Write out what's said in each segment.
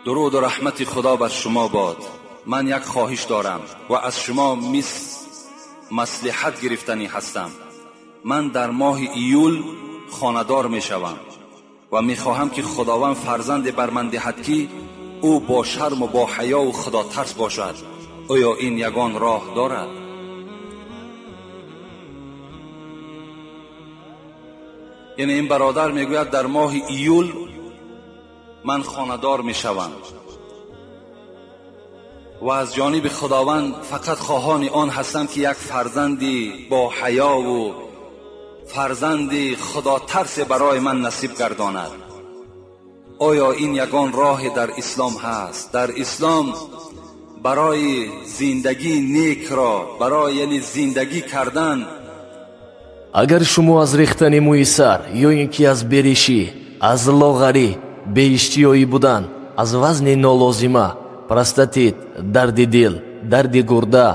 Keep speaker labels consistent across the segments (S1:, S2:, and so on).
S1: درود و رحمت خدا بر شما باد. من یک خواهش دارم و از شما مصلحت گرفتنی هستم. من در ماه ایول خانه‌دار می شوم و می خواهم که خداوند فرزند بر من دهد که او با شرم و با حیا و خدا ترس باشد. آیا این یگان راه دارد؟ یعنی این برادر میگوید در ماه ایول من خانه‌دار می شوم و از جانب خداوند فقط خواهان آن هستم که یک فرزندی با حیا و فرزندی خدا ترس برای من نصیب گرداند. آیا این یگان راه در اسلام هست؟ در اسلام برای زندگی نیک را، برای یعنی زندگی کردن.
S2: اگر شما از ریختن موی سر یا اینکه از بریشی، از لاغری، беиштиҳоӣ будан, аз вазни нолозима, простатит, дарди дил, дарди гурда,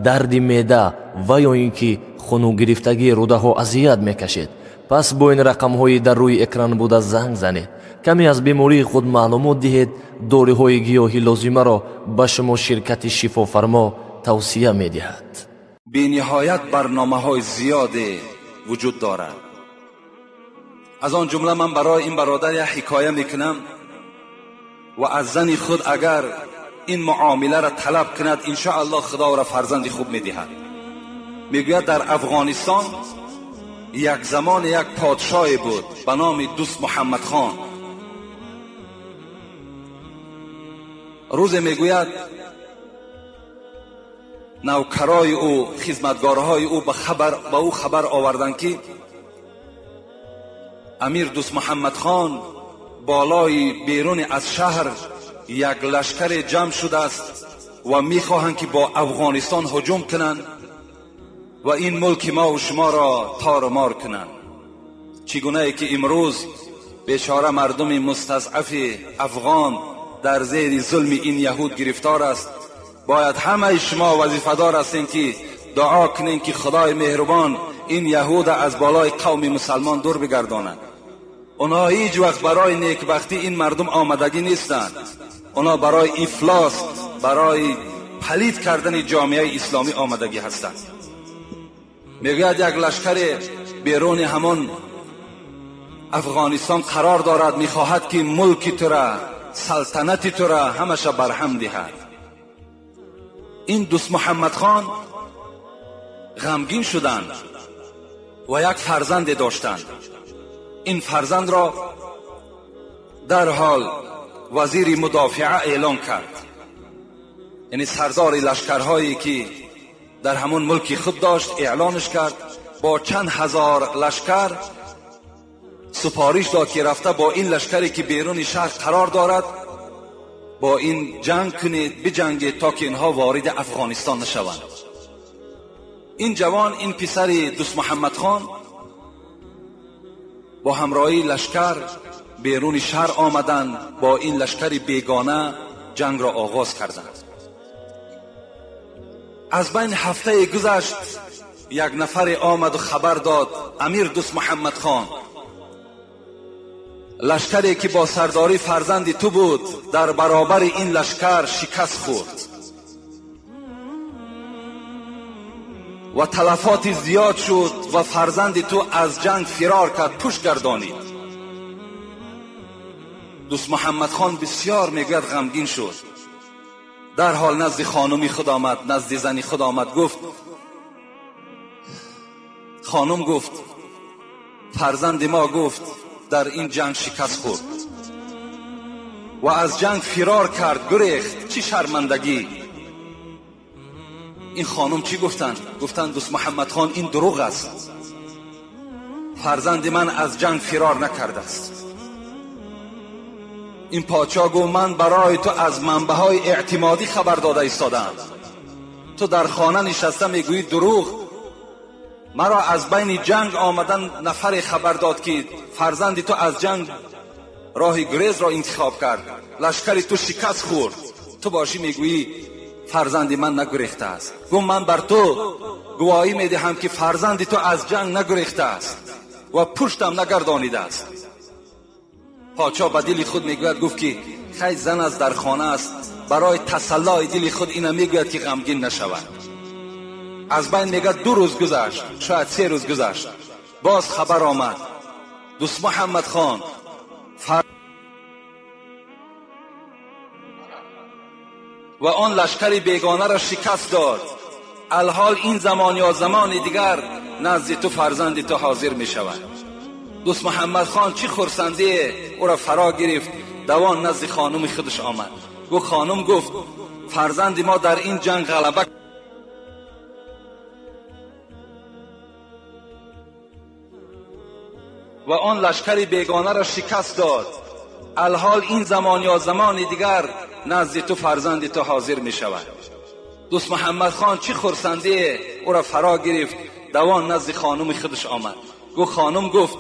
S2: дарди меъда ва ё ин ки хунугирифтагии рӯдаҳо азият мекашед, пас бо ин рақамҳои дар рӯи экран буда занг занед. Каме аз бемории худ маълумот диҳед. Доруҳои гиёҳи лозимаро ба шумо ширкати Шифофармо тавсия медиҳад.
S1: Бениҳоят барномаҳои зиёде вуҷуд дорад. از آن جمله من برای این برادر یک حکایه میکنم و از زن خود اگر این معامله را طلب کند انشاءالله خدا را فرزند خوب میدهد. میگوید در افغانستان یک زمان یک پادشاه بود به نام دوست محمد خان. روز میگوید نوکرای او، خدمتگارهای او به او خبر آوردند که امیر دوست محمد خان بالای بیرون از شهر یک لشکر جمع شده است و میخواهند که با افغانستان هجوم کنند و این ملک ما و شما را تار و مار کنند. چگونه ای که امروز بیچاره مردم مستضعف افغان در زیر ظلم این یهود گرفتار است، باید همه شما وظیفه دار هستین که دعا کنین که خدای مهربان این یهود از بالای قوم مسلمان دور بگرداند. اونها هیچ وقت برای نیکبختی این مردم آمدگی نیستند. اونها برای افلاس، برای پلید کردن جامعه اسلامی آمدگی هستند. میگوید یک لشکر بیرون همان افغانستان قرار دارد، میخواهد که ملک تو را، سلطنت تو را همش برهم دهد. این دوست محمد خان غمگین شدند و یک فرزند داشتند. این فرزند را در حال وزیر مدافعه اعلان کرد، یعنی سردار لشکرهایی که در همون ملک خود داشت اعلانش کرد. با چند هزار لشکر سپارش داد که رفته با این لشکری که بیرون شهر قرار دارد با این جنگ کنید، بجنگید تا که اینها وارد افغانستان نشوند. این جوان، این پسر دوست محمد خان با همراهی لشکر بیرون شهر آمدند، با این لشکر بیگانه جنگ را آغاز کردند. از بین هفته گذشت، یک نفر آمد و خبر داد امیر دوست محمد خان، لشکری که با سرداری فرزند تو بود در برابر این لشکر شکست خورد و تلفات زیاد شد و فرزند تو از جنگ فرار کرد، پشت گردانید. دوست محمد خان بسیار میگوید غمگین شد. در حال نزد خانمی خود آمد، نزد زنی خود آمد، گفت خانم، گفت فرزند ما، گفت در این جنگ شکست خورد و از جنگ فرار کرد، گریخت، چی شرمندگی. این خانم چی گفتند؟ گفتند دوست محمد خان این دروغ است، فرزند من از جنگ فرار نکرده است. این پادشاه گفت من برای تو از منبع‌های اعتمادی خبر داده ایستادم، تو در خانه نشسته میگویی دروغ. مرا از بین جنگ آمدن نفر خبر داد که فرزند تو از جنگ راه گریز را انتخاب کرد، لشکر تو شکست خورد، تو باشی میگویی فرزند من نگریخته است. گفت من بر تو گواهی میدهم که فرزند تو از جنگ نگریخته است. و پشتم نگردانیده است. پادشاه به دل خود میگوید، گفت که خیلی زن از در خانه است، برای تسلای دل خود اینو میگوید که غمگین نشود. از بین میگه 2 روز گذشت، شاید 3 روز گذشت، باز خبر آمد دوست محمد خان و آن لشکر بیگانه را شکست داد. الحال این زمان یا زمان دیگر نزد تو فرزند تو حاضر می شود. دوست محمد خان چی خرسندی او را فرا گرفت، دوان نزد خانم خودش آمد. گفت خانم، گفت فرزند ما در این جنگ غلبه و آن لشکر بیگانه را شکست داد. الحال این زمان یا زمان دیگر نزد تو فرزند تو حاضر می شود. دوست محمد خان چی خرسندی او را فرا گرفت، دوان نزد خانم خودش آمد. گفت خانم، گفت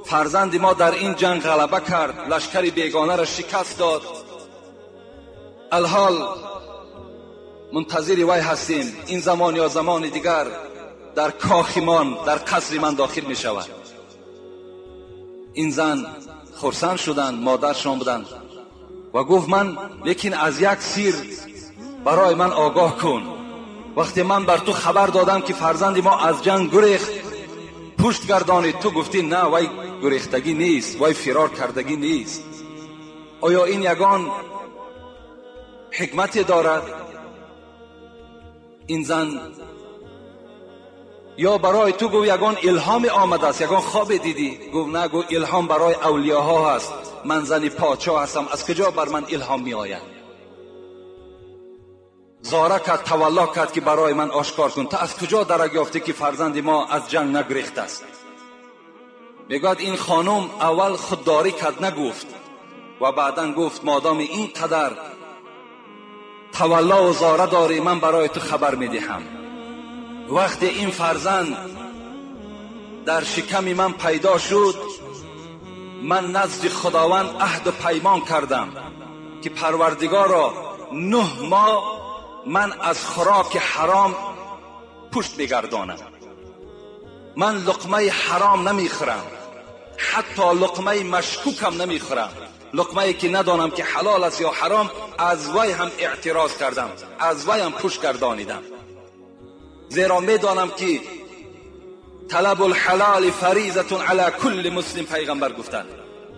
S1: فرزند ما در این جنگ غلبه کرد، لشکر بیگانه را شکست داد. الحال منتظر وی هستیم، این زمان یا زمان دیگر در کاخ من، در قصر من داخل می شود. این زن خرسند شدند، مادرشان بودند و گفت من لیکن از یک سیر برای من آگاه کن. وقتی من بر تو خبر دادم که فرزند ما از جنگ گریخت، پشت گردانید، تو گفتی نه وی گریختگی نیست، وی فرار کردگی نیست. آیا این یگان حکمت دارد؟ این زن یا برای تو گفت یگان الهام آمده است، یگان خواب دیدی؟ گفت نه، گفت الهام برای اولیاها هست، من زن پادشاه هستم، از کجا بر من الهام می آید؟ زاره کرد، تولا کرد که برای من آشکار کن، تا از کجا درک یافته که فرزند ما از جنگ نگریخت است؟ میگوید این خانم اول خودداری کرد، نگفت، و بعدا گفت مادام این قدر تولا و زاره داری، من برای تو خبر میدهم. وقتی این فرزند در شکم من پیدا شد، من نزد خداوند عهد و پیمان کردم که پروردگارا 9 ماه من از خوراک حرام پشت میگردانم، من لقمه حرام نمیخورم، حتی لقمه مشکوکم نمیخورم، لقمه که ندانم که حلال است یا حرام، از وی هم اعتراض کردم، از وی هم پشت گردانیدم، زیرا میدانم که طلب الحلال فریضة علی کل مسلم، پیغمبر گفتند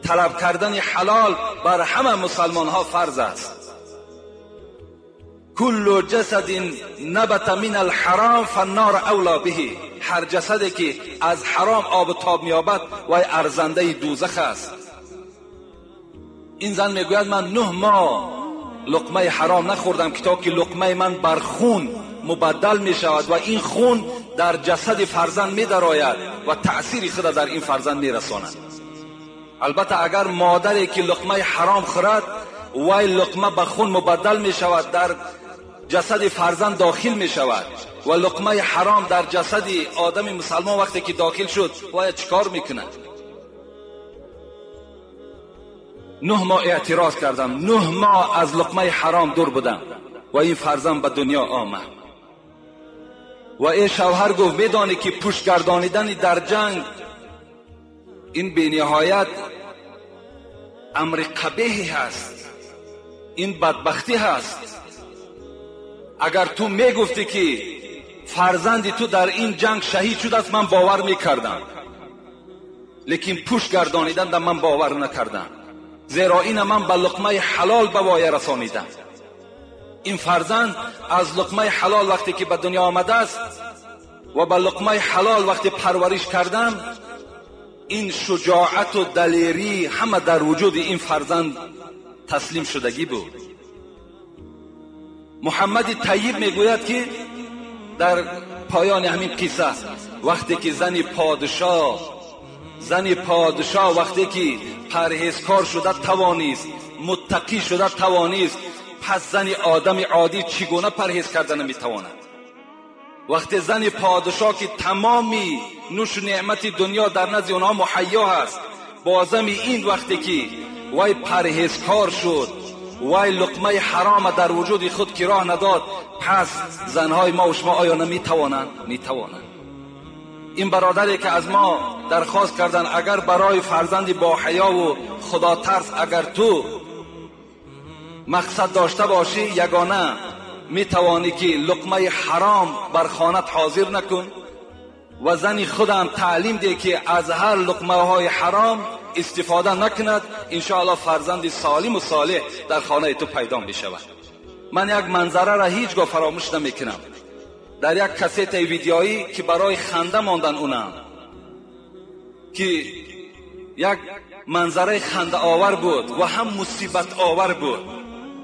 S1: طلب کردن حلال بر همه مسلمان ها فرض است. کل جسد نبت من الحرام فالنار اولا به، هر جسدی که از حرام آب و تاب می‌یابد وی ارزنده دوزخ است. این زن میگوید من 9 ماه لقمه حرام نخوردم که تا که لقمه من بر خون مبدل می شود و این خون در جسد فرزند می درآید و تأثیر خود در این فرزند می رساند. البته اگر مادری که لقمه حرام خورد، وی لقمه به خون مبدل می شود، در جسد فرزند داخل می شود و لقمه حرام در جسد آدم مسلمان وقتی که داخل شد وی چیکار میکند؟ 9 ماه اعتراض کردم، 9 ماه از لقمه حرام دور بودم و این فرزند به دنیا آمد. و ای شوهر گفت میدانی که پشت گردانیدن در جنگ این بی نهایت امر قبیحی هست، این بدبختی هست. اگر تو میگفتی که فرزند تو در این جنگ شهید شده است، من باور میکردم، لیکن پشت گردانیدن در من باور نکردم، زیرا این من به لقمه حلال به وایه رسانیدم. این فرزند از لقمه حلال وقتی که به دنیا آمده است و به لقمه حلال وقتی پرورش کردم، این شجاعت و دلیری همه در وجود این فرزند تسلیم شدگی بود. محمد طیب میگوید که در پایان همین قصه، وقتی که زن پادشاه وقتی که پرهیزکار شده توانیست، متقی شده توانیست، پس زن آدم عادی چگونه پرهیز کردن میتواند؟ وقتی زن پادشاه که تمامی نوش و نعمت دنیا در نزد اونها مهیا هست، بازم این وقتی که وی پرهیزکار شد، وی لقمه حرام در وجود خود که راه نداد، پس زنهای ما و شما آیا نمیتوانند؟ میتوانند. این برادری که از ما درخواست کردن اگر برای فرزندی با حیا و خدا ترس اگر تو مقصد داشته باشی، یگانه می توانی که لقمه حرام بر خانت حاضر نکن و زنی خودم تعلیم ده که از هر لقمه های حرام استفاده نکند، انشاءالله فرزند سالم و صالح در خانه تو پیدا می شود. من یک منظره را هیچگاه فراموش نمی کنم. در یک کست ویدیویی که برای خنده ماندن اونم که یک منظره خنده آور بود و هم مصیبت آور بود،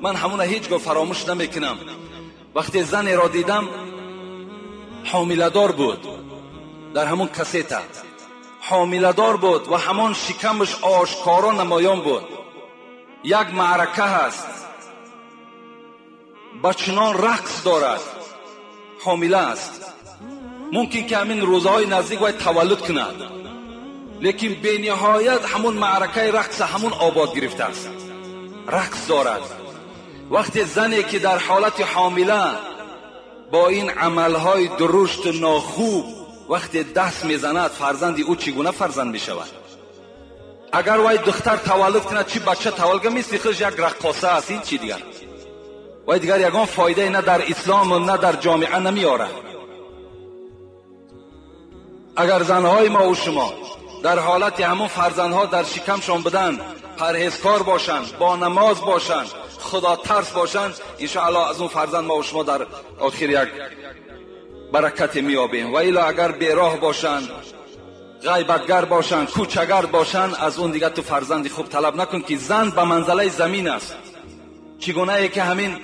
S1: من همون هیچگاه فراموش نمی کنم. وقتی زنی را دیدم حامله دار بود، در همون کست حامله دار بود و همان شکمش آشکارا نمایان بود. یک معرکه هست، با چنان رقص دارد، حامله است، ممکن که همین روزهای نزدیک باید تولد کند، لیکن به نهایت همون معرکه رقص همون آباد گرفته است، رقص دارد. وقتی زنی که در حالت حامله با این عملهای درشت ناخوب وقتی دست میزند، فرزند او چگونه فرزند میشود؟ اگر وای دختر تولد کند چی بچه تولد کنه، مثل خودش یک رقاصه است، این چی دیگر؟ وای دیگر یگان فایده نه در اسلام و نه در جامعه نمیاره. اگر زنهای ما و شما در حالت همون فرزندها در شکمشان بدن، پرهیزکار باشند، با نماز باشند، خدا ترس باشند، انشاءالله از اون فرزند ما و شما در آخر یک برکت میابیم. و الا اگر بیراه باشند، غیبتگر باشند، کوچگر باشند، از اون دیگه تو فرزند خوب طلب نکن که زن به منزله زمین است. چگونه ای که همین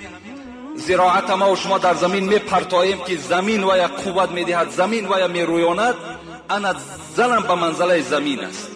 S1: زراعت ما و شما در زمین میپرتاییم که زمین و یا قوت میدهد، زمین و یا میرویاند، انا زنم به منزله زمین است.